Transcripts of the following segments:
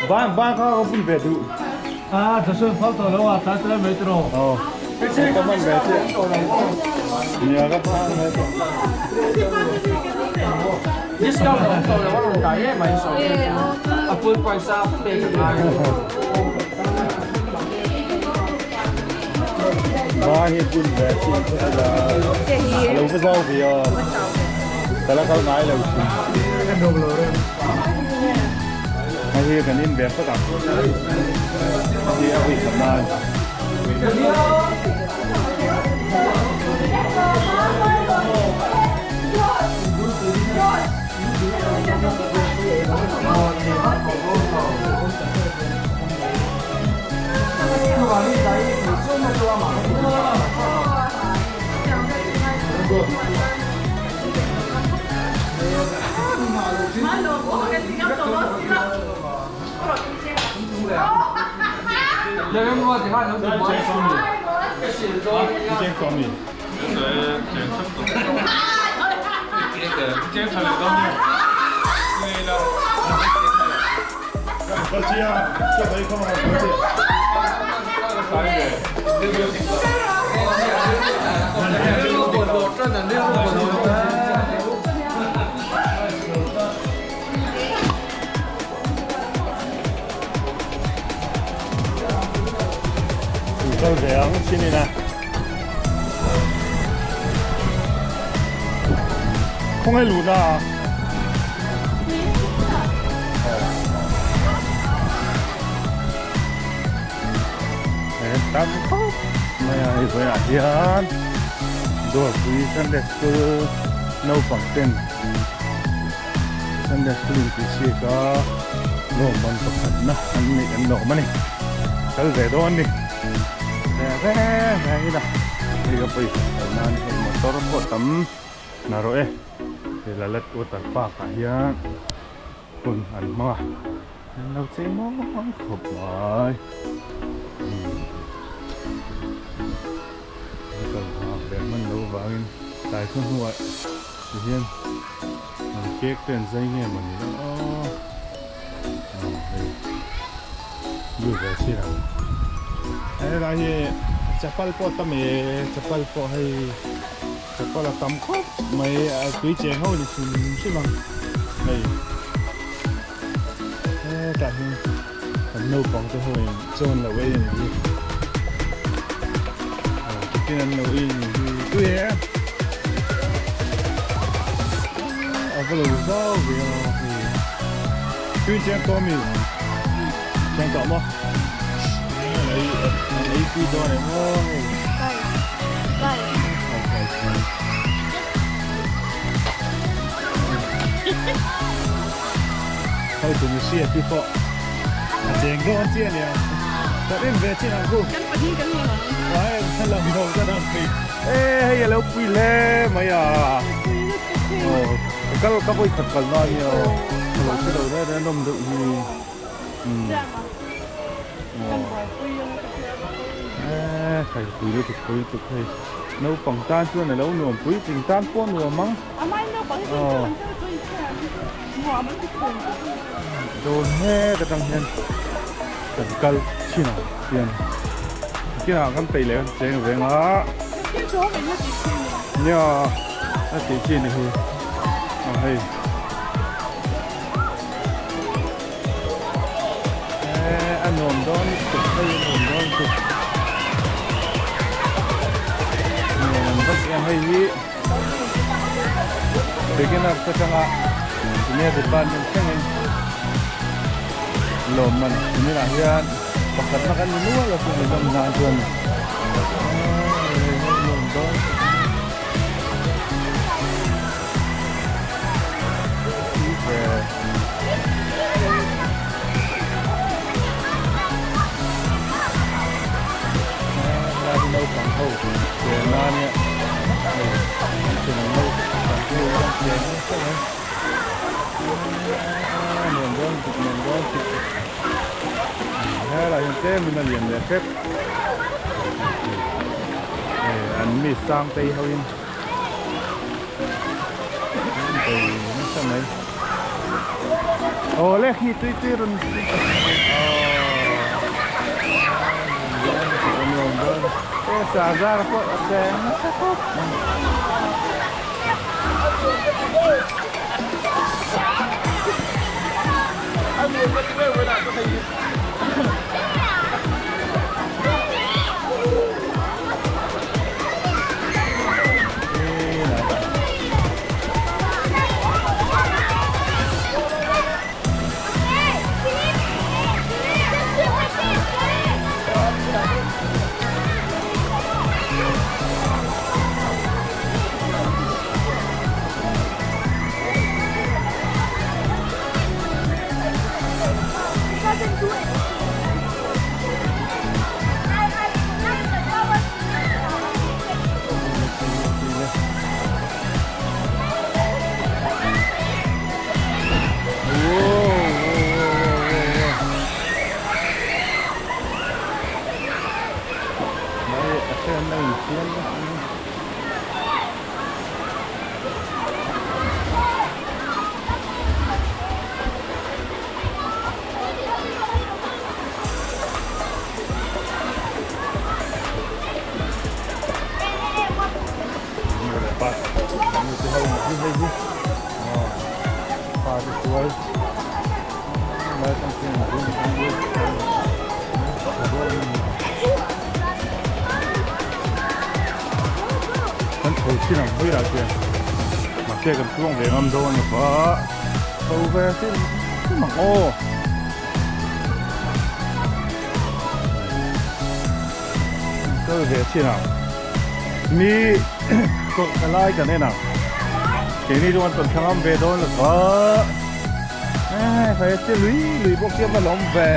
Ban ban kha ka bun ve duh. A Joshua phal tawh lo a, tlai tlai mai tiraw. Aw. Ka man ve chiah. Nia ka ban ve tawh. Discount a awm tawh lo a rawn dah em mai sawi te chu a full price a pek a ngai. Ba hi bun ve chiah ka ti la. A lo va zau ve a. Ka la kal ngai lo thin. Hei hi kan in ve phawt ang. Hei a ui khat nan. Kal ve ang chin ina. Khawngaih luhna a. Tam khawp mai a hei vawiah hian dawrpui Sunday school naupang ten Sunday school in tih chhiat a lawmman pakhat na an neih an lawm a ni kal ve dawn a ni ve reng reng ila hei ka pawisa kal nan hei motor pawh tam narawh e hei Lalat water park ah hian hun an hmang a an lo chei mawi khawp mai an kal nghak leh hman loh vangin tlai khaw hnuah tihian an cake te an zai nge mawni lo aw aw hei lu ve chin ang helai hi chapal pawh a tam e chapal pawh hei chapal a tam khawp mai a tui cheng ho ni hrim hrim ang hei hetah hian kan naupang te ho in chawn lo ei a ni hi aw chitin an lo ei a ni hi tui e a va lo zau ve a hei tui chiang tawh ami chiang tawh maw an ei an ei tui dawn em aw hei Hei tu ni hria ti pawh a cheng dawn chi a nia kan en ve chin ang chu Kan pahnih kan lang ang. Ai kan lang lo ka dang pui e hei a lo pui hle mai a aw ka kal ka vawi khat kal na ania aw ka lo hre lo reng reng a nawm deuh hi umm aw e hei pui lutuk pui lutuk hei naupang tan chuan a lo nuam puitling tan pawh a nuam ang. Dawn mek atang hian kan kal thin ang hian kinah kan peih leh kan cheng reng a nia a tih chi ni hi aw hei a nuam dawn lutuk hei a nuam dawn lutuk nuam vak em hei hi. Beginner te atanga senior department thlengin lawmman kuminah hian pakhatna kan ni nual a chumi lawm nan chuan nuam dawn. Naupang ho chenna ania hei an thenawm ho tam chu an chen nasa mai nuam dawn tuk nuam dawn tuk helai hian tlem in a lian leh hrep hei an mi sang tei ho in an bei nasa mai. Aw le khi tui tui rawn aw sazar pawh a cheng nasa khawp mai. Kan chho chin ang hawih ah chuan mahse kan tluang ve ngam dawn a va chho ve hrim hrim ang aw. Kal ve chin ang ni chawlh tha lai kan en ang keini chuan kan thla ngam ve dawn lo va hei che lui lui bawk hian va lawm ve.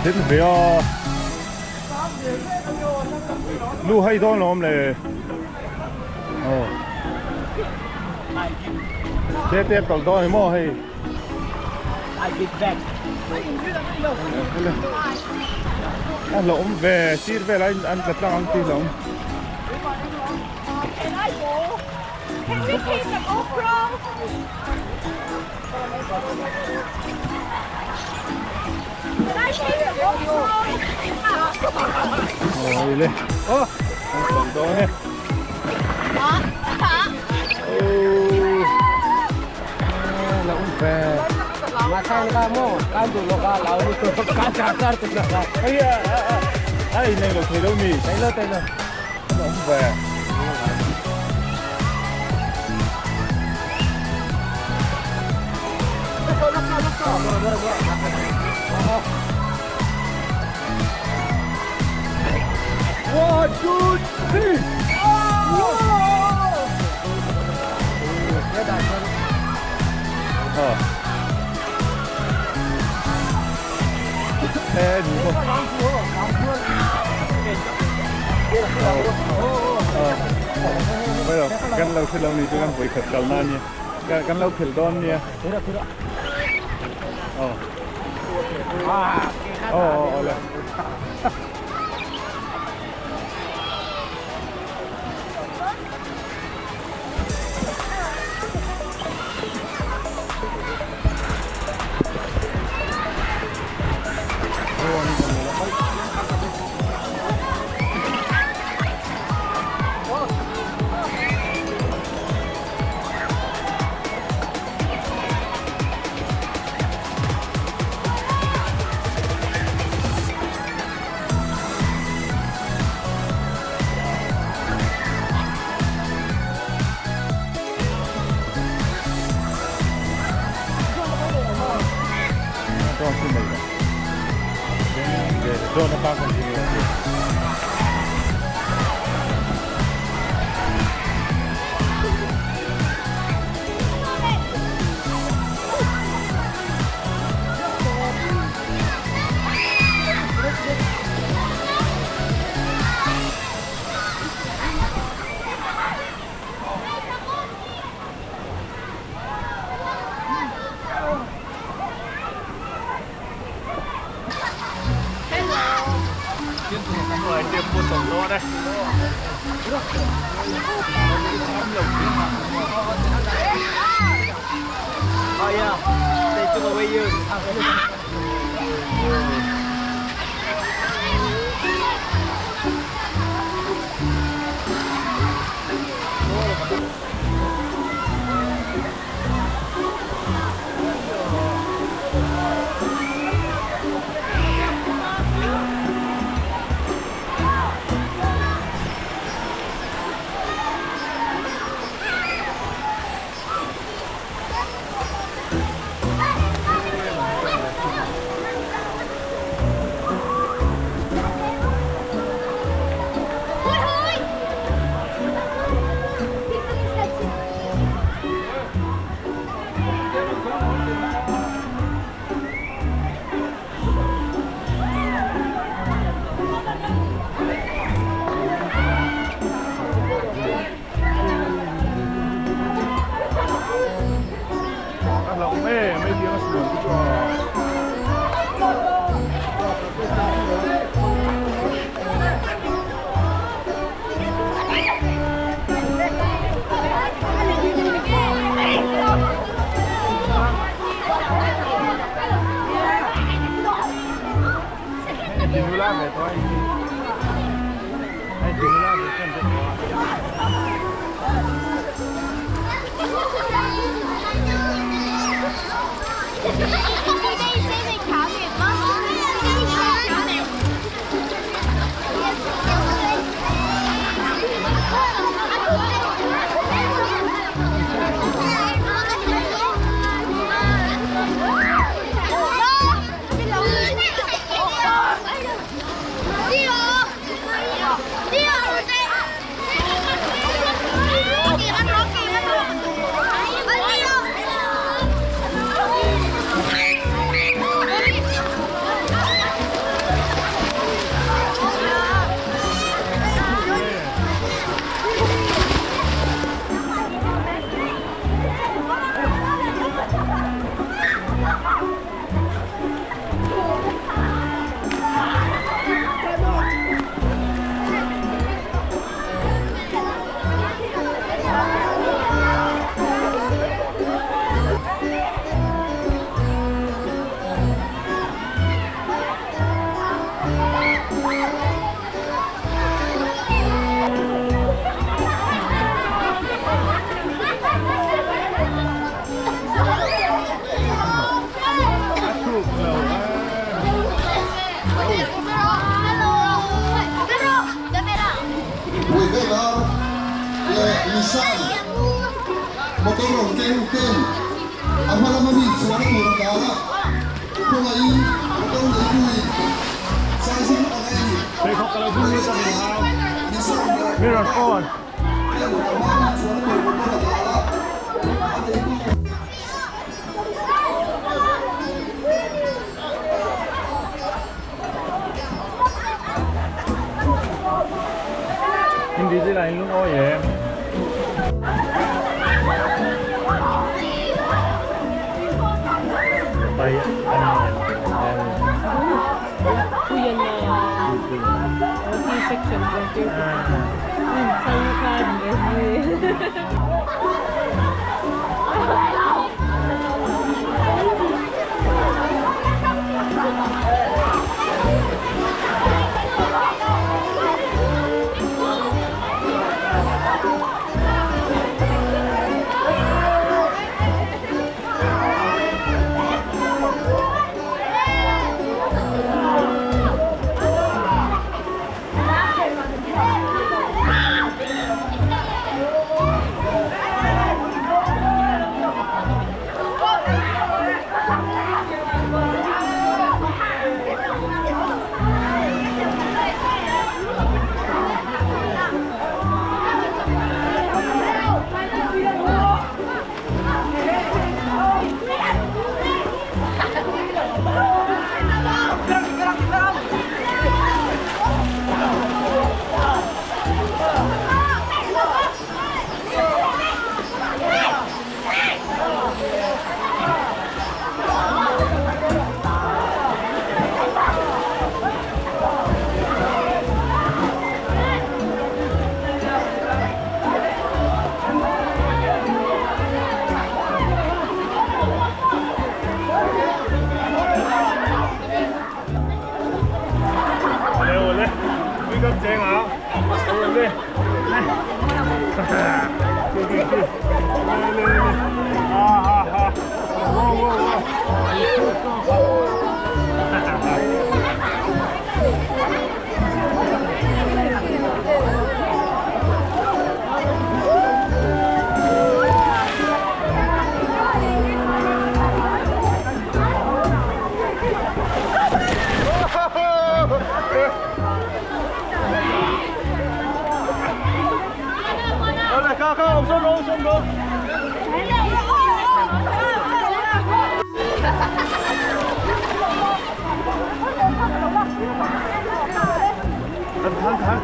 Đến về à Lu hay dawn lawm le Ờ Thế tem tol dawn hi maw hei A hlauhawm ve sir velah an tla tlang ang tih hlauhawm. Awi le aw an tawlh dawn e Ai nei lo thei lo mi thei lo thei lo awm ve. One, two, three. Ờ. Ê, đúng không? Bây giờ kan lo thil lo ni chu kan vui khat kal na nia kan lo phil dawn nia ờ ờ ờ le e. A hlauh mai mai tiang a suan te chu a. Wegener leh Nissan motor rawn keng ten a hma lama mi chuan a tur a dan a, khawngaihin motor neituin saizing a ngai a ni. Nissan leh ten a hma mi chuan a tur motor a dan a, a neitu. Hindi te lah in lungawi em? Pai an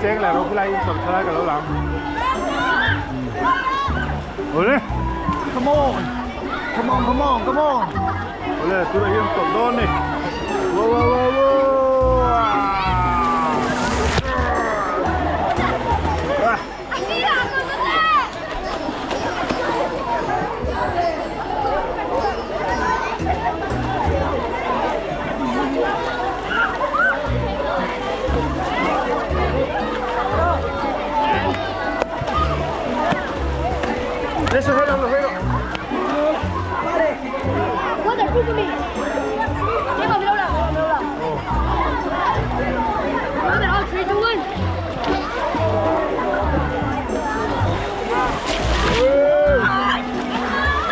Cheng leh ro khilai in chawlh thalai ka lo lang. Awle. Come on. Come on, come on, come on. Awle, tunah hian tawlh dawn ni. Wow, wow, wow, wow. Ah.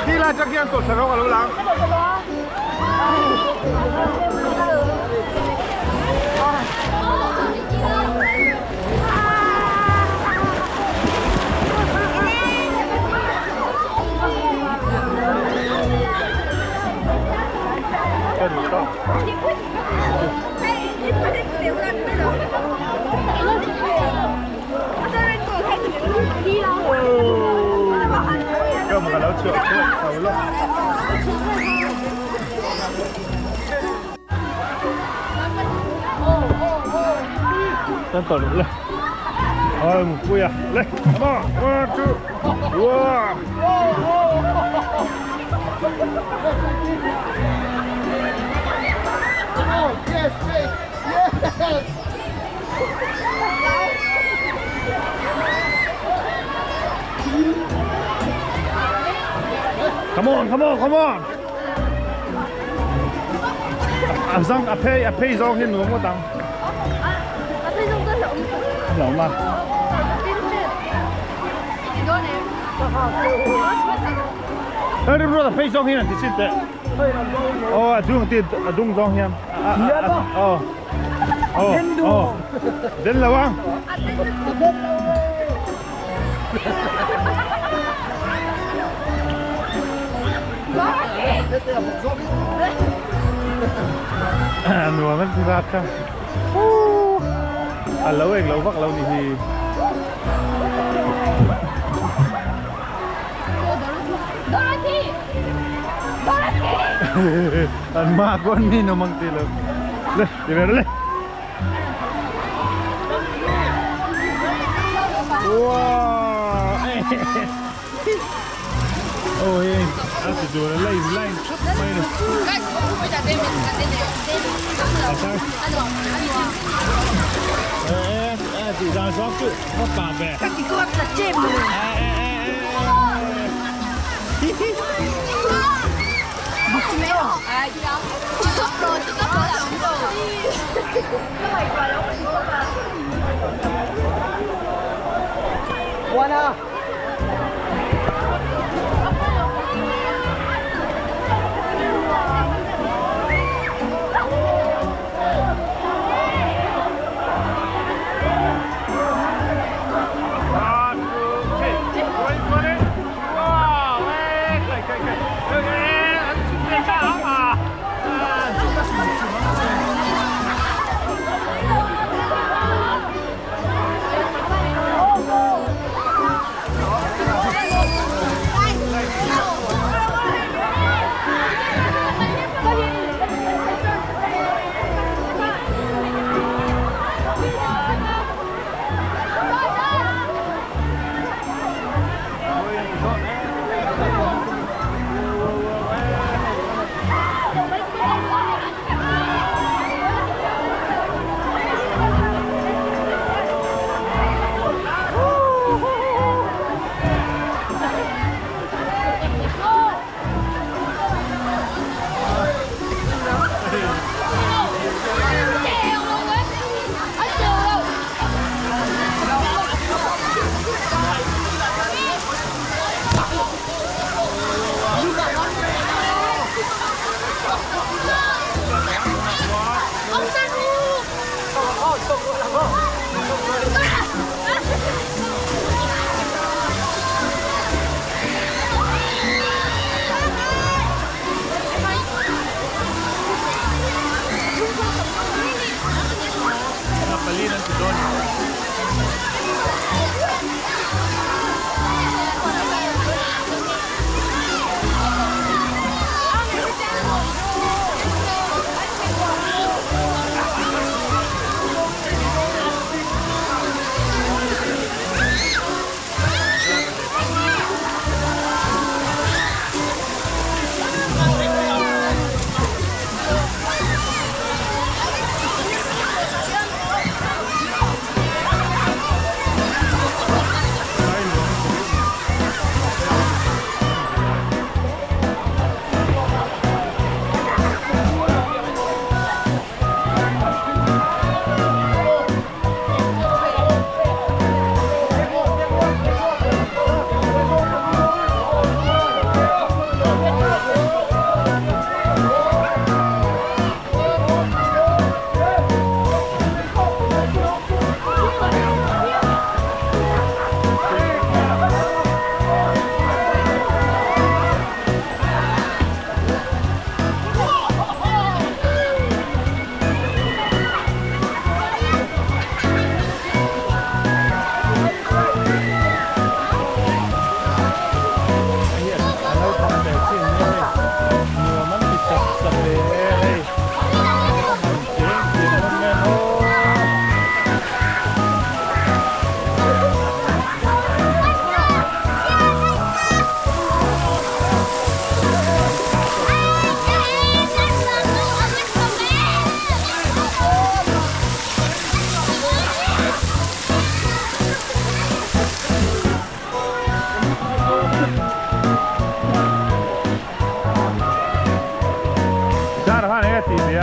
Khi lai chang hian tawlh thla rawng a lo lang. Ka duh ta. Ka lo chhuah chhuah chho lawk. Tan tawlh le. Ôi một cua à. Lên, come on. One, two. Wow. Yes, yes, yes. Come on, come on, come on. A zong a phei a phei zawng hi nuam ngawt ang. Lo ma. Ê rim ruat a phei zawng hian an ti chin teh. Aw a dung ti a dung zawng hian. Aw. Aw. Aw. Den lo ang. Nuam an ti zat kha. A lo eng lo vak lo ni hi. An ma con mi nó mang ti lo. Le, đi về le. Wow. Ôi, a ti tur a line line thap mai ni. A sao? Ê ê ê tih dan zawk chu va pah ve. Ê ê ê ê. Hi hi. One.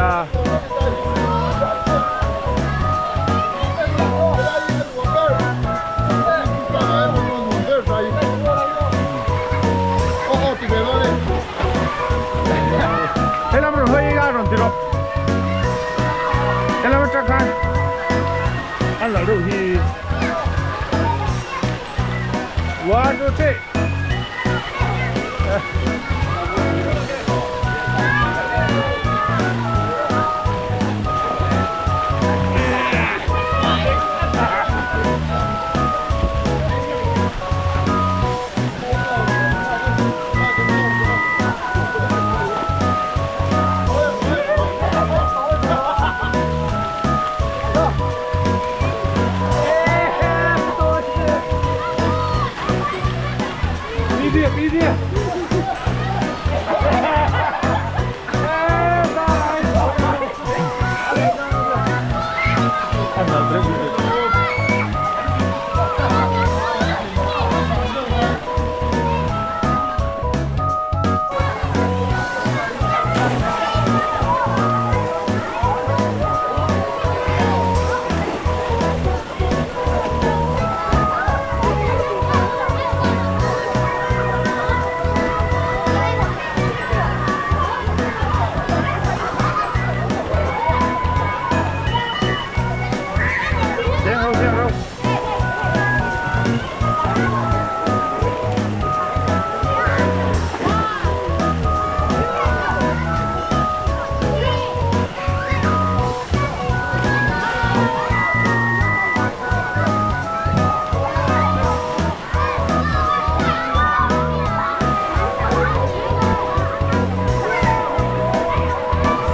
a. Helam rawn hawi ila rawn ti rawh. Helam atang khan an lo deuh hi. One, two, three.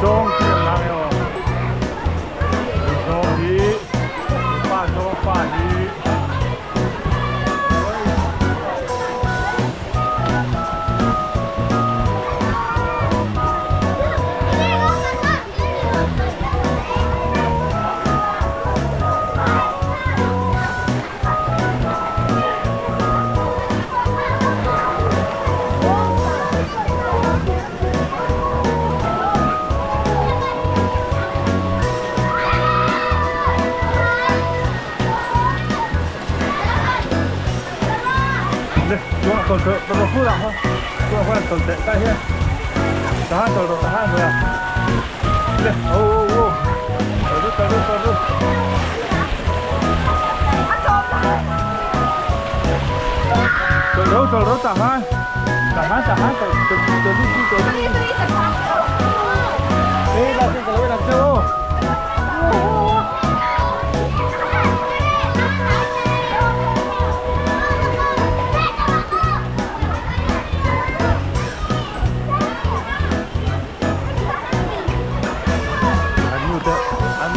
Zawng khi an lang e aw. Zawng hi pa zawng pa hi. Le, chuan tawlh tawlh tawlh rawh phut ah khaw chuan khaw tawlh teh tai hian tahan tawlh rawh tahan rawh a le aw aw aw tawlh ru tawlh ru tawlh ru. Tawlh ro tawlh ro tahan tahan tahan tawlh tawlh tawlh ru tawlh ru ei la chu ka lo en ang che aw. An nu te an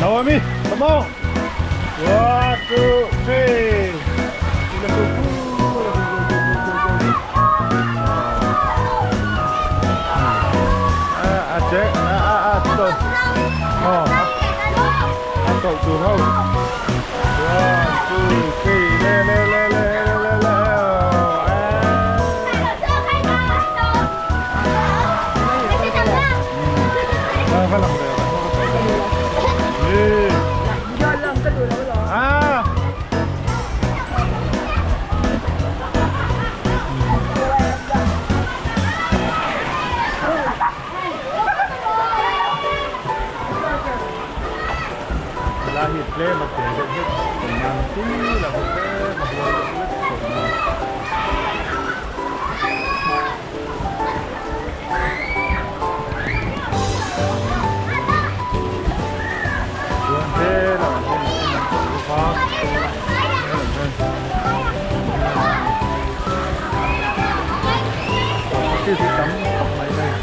Naomi, come on. One, two, three. A che, a a a to. Oh, a to tu ho. One, two, three. Le le le le le le. À. Lai hi tlem a che deuh hlek awm nan tui lo tlem a buai deuh hlek awm nan. Chuan helamah hian mihring an chawlh bawk a helamah hian practice hi tam khawp mai hei.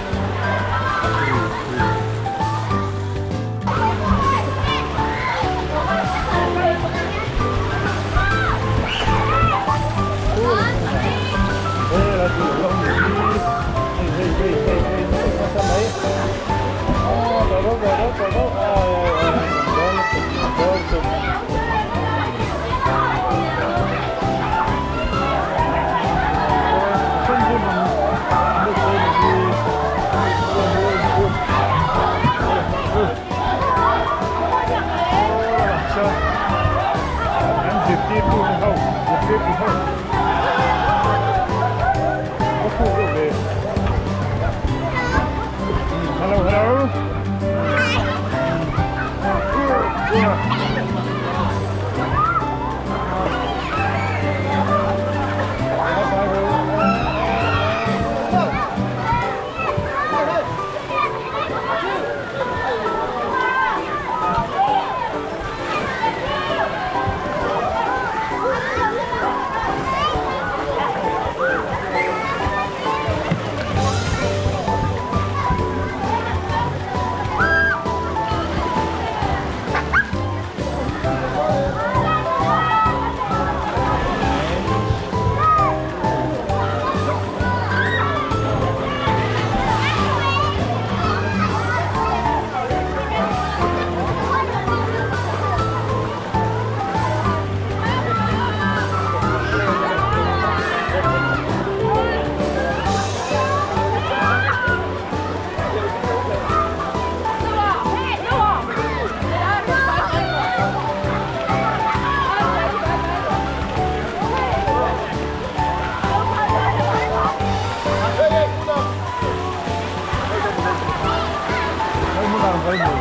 lo.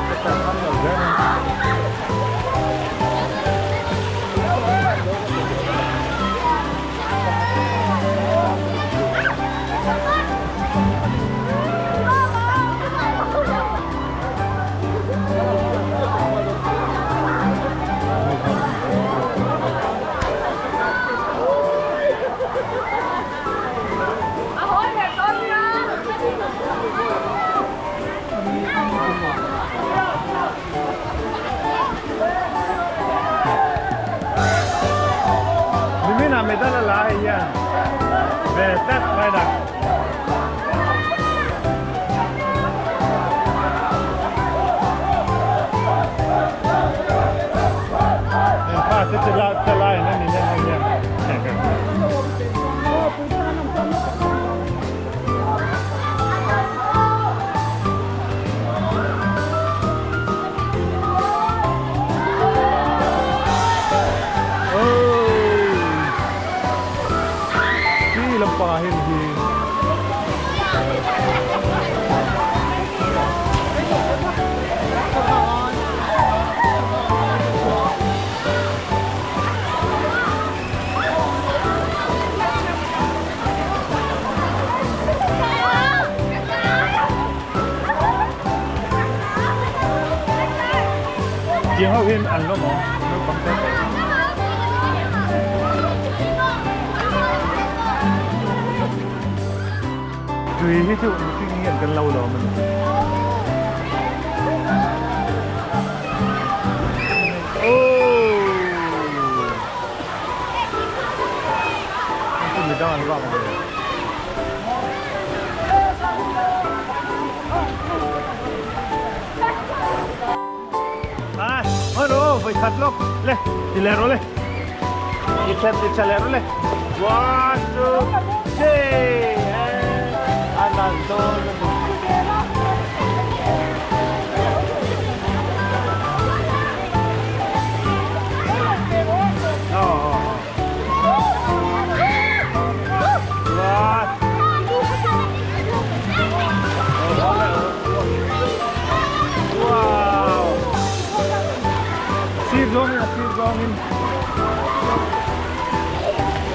Ka tan ngam lo hle mai. Nimin ah medal a la hei hian ve tlat mai dah. Heng pa te chu la te lai in a ni nen hei hian. Khi lampangah hian hi Tiang ho hian an lawm awm naupang te te. Tui hi chu mihring hian kan lo lawm a ni. Chu midang an vak ve. Ah, ano, voi khat lok. Le, ti le ro le. Ti chat ti chat le ro le. One, two, three. Anan do. Sir zawng in a sir zawng in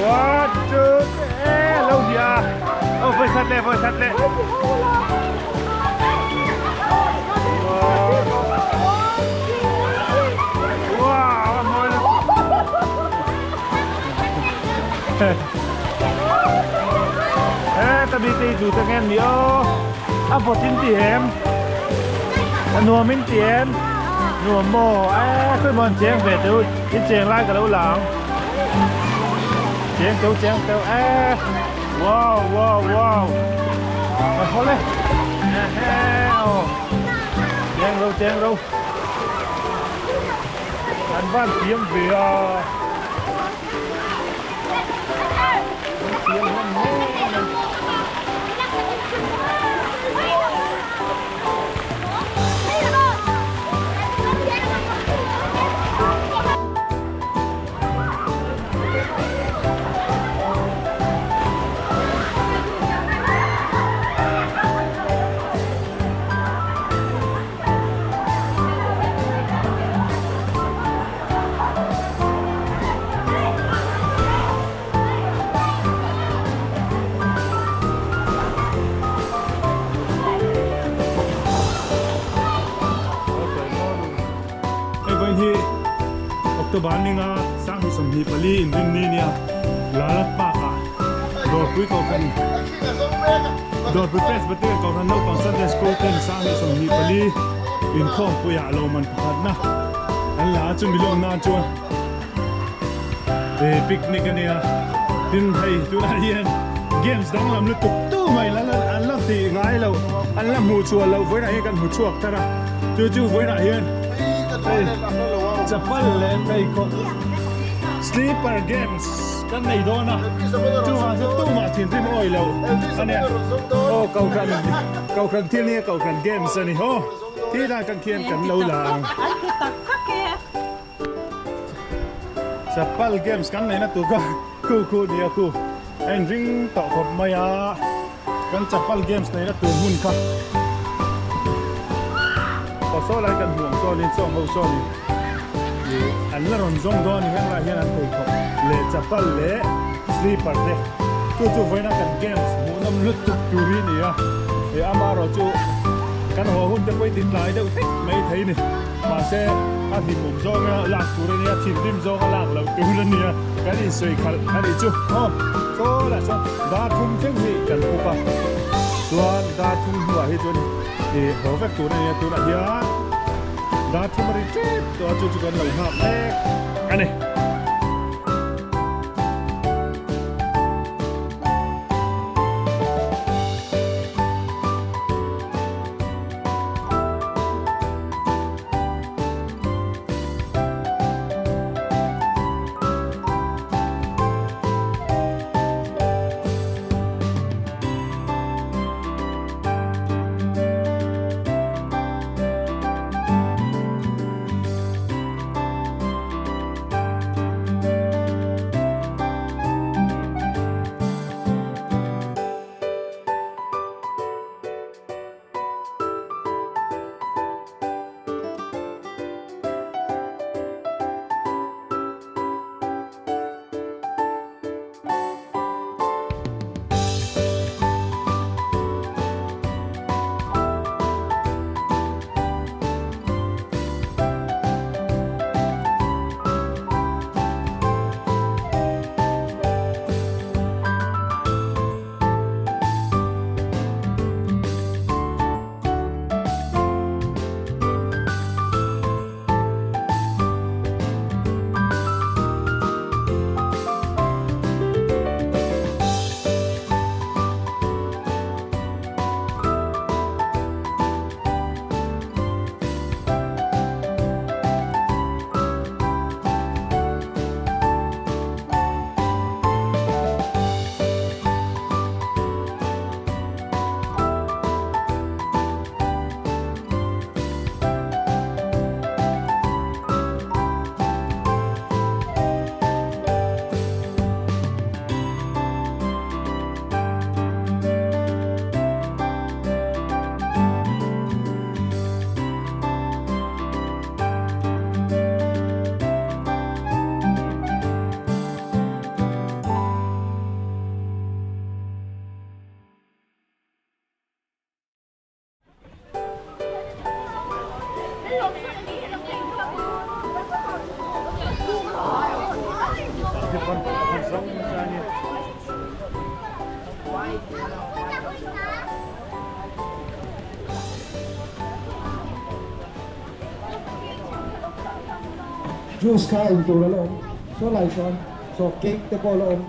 One two eh lo dia oh voi khat le voi khat le Wow a mawi Eh, ta bi ti du ta ngen mi o. A vawt in ti em. A nuam in ti em. Nuam maw. Eh, khawi maw an cheng ve teu. In cheng lai ka lo lang. Cheng teu cheng teu. Eh. Wow, wow, wow. A haw le. Eh, oh. Cheng ro, cheng ro. An van thiam ve a. An thiam hlawm hle mai. Hei vawiin hi October ninga 2024 inrinni nia Lalat Park ah Dawrpui Kohhran Dawrpui Presbyterian Kohhran Naupang Sunday School ten 2024 inkhawmpui ah lawmman pakhatna an la a chumi lawm nan chuan eh picnic a nia tin hei tunah hian games danglam lutuk tu mai la an la tih ngai lo an la hmuh chhuah loh vawiinah hian kan hmu chhuak thar a chu chu vawiinah hian hei chapal leh pheikhawk slipper games kan nei dawn a chuvang chu tumah thinrim awi lo a nia aw kohhran kohhran thil nia kohhran games a ni haw. Ti lai kan khian kan lo la ang. Chapal games kan neihna tur kha khu khu nia khu a inring tawh khawp mai a. Kan chapal games neihna tur hmun kha aw saw lai kan hmuh ang sawnin chawng ho sawnin ih an la rawn zawng dawn a ni heng lai hian an pheikhawk leh chapal leh slipper te chu chu vawiina kan games hmuhnawm lutuk tur hi a ni a ih amaherawh chu kan haw hun te pawh hi ti tlai deuh hlek mai thei a ni mahse a hlimawm zawnga lak tur a nia thinrim zawnga lak loh tur a nia kan insawi khalh a nih chu aw saw lah chuan dar thum thleng hi kan puk a chuan dar thum hnuah hi chuan ih haw vek tur a nia tunah hian dar thum a ri tep tawh a chu chu kan lo nghak mek a ni. Juice kha in tur a la awm saw lai sawn saw cake te pawh a la awm.